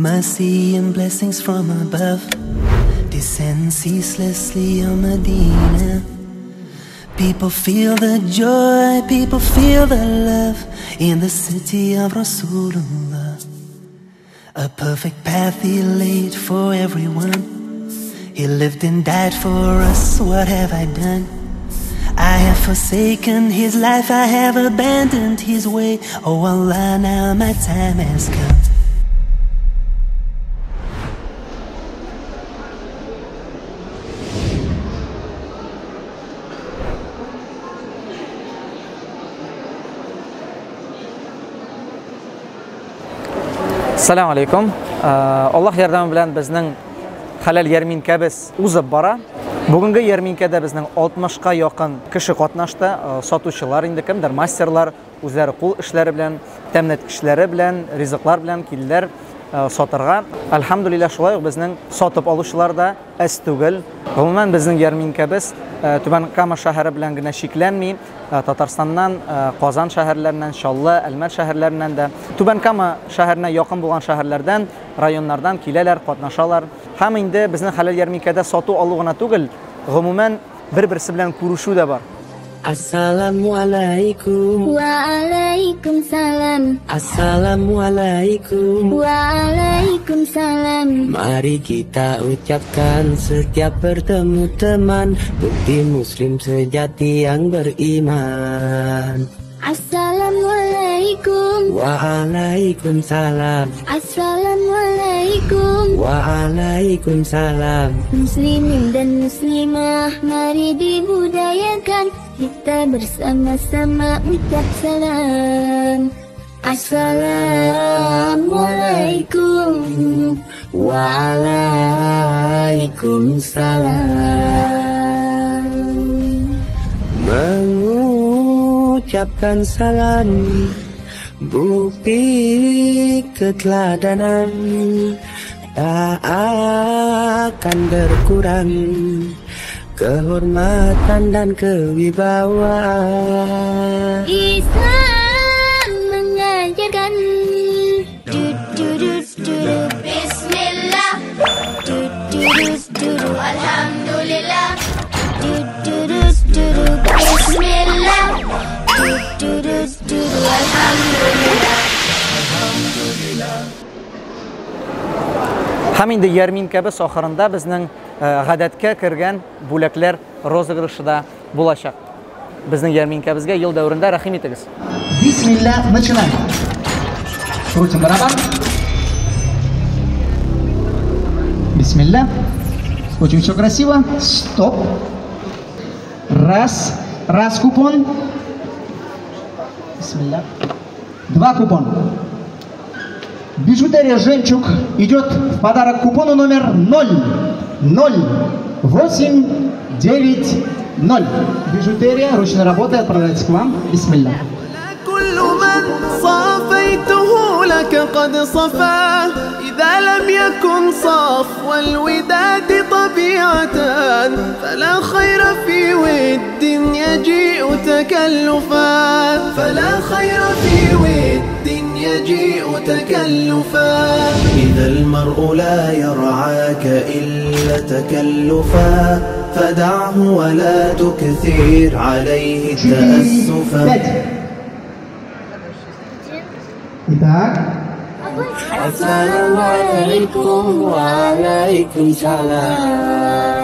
Mercy and blessings from above descend ceaselessly on Medina. People feel the joy, people feel the love in the city of Rasulullah. A perfect path he laid for everyone. He lived and died for us, what have I done? I have forsaken his life, I have abandoned his way. Oh Allah, now my time has come. Assalamu alaikum. Аллаһ ярдәме белән безнең хәләл ярминкәбез узып бара. Бүгенге ярминкәдә безнең 60-ка якын кеше катнашты. Сатучылар инде кемдер, мастерлар, үзләре кул эшләре белән, тәмнәткечләре белән, ризыклар белән килделәр сатырга. Әлхәмдүлилләһ, шулай ук безнең сатып алучылар да әз түгел. Гомумән, безнең ярминкәбез Түбән Кама шәһәре белән генә чикләнми. Татарстаннан, Казан шәһәрләреннән, Чаллы, Әлмәт шәһәрләреннән дә, Түбән Кама шәһәренә якын булган шәһәрләрдән, районнардан киләләр, катнашалар. Һәм инде безнең хәләл ярминкәдә сату алу гына түгел, гомумән бер-берсе белән күрешү дә бар. Assalamualaikum. Waalaikumsalam. Assalamualaikum. Waalaikumsalam. Mari kita ucapkan setiap bertemu teman, bukti muslim sejati yang beriman. Assalamualaikum. Waalaikumsalam. Assalamualaikum. Waalaikumsalam. Muslimin dan muslimah, mari dibudayakan, kita bersama-sama ucap salam. Assalamualaikum. Waalaikumsalam. Mengucapkan salam, bukti keteladanan, tak akan berkurang kehormatan dan kewibawaan. Islam mengajarkan du du du du, bismillah, du du du du, alhamdulillah, du du du du, bismillah, du du du du, alhamdulillah. Һәм инде ярминкәбез ахырында безнең гадәткә кергән бүләкләр розыгрышы да булачак. Безнең ярминкәбезгә ел дәверендә рәхим итегез. Бисмилла, начинаем. Крутим барабан. Бисмилла. Очень все красиво. Стоп. Раз. Раз купон. Бисмилла. Два купона. Бижутерия «Жемчуг» идет в подарок купону номер 0, 0, 8, 9, 0. Бижутерия ручной работы отправляется к вам. Бисмилла. قد صفا إذا لم يكن صفو الوداد طبيعة فلا خير في ود يجيء تكلفا فلا خير في ود يجيء تكلفا إذا المرء لا يرعاك إلا تكلفا فدعه ولا تكثير عليه التأسفا. Итак. Assalamualaikum, waalaikumsalam.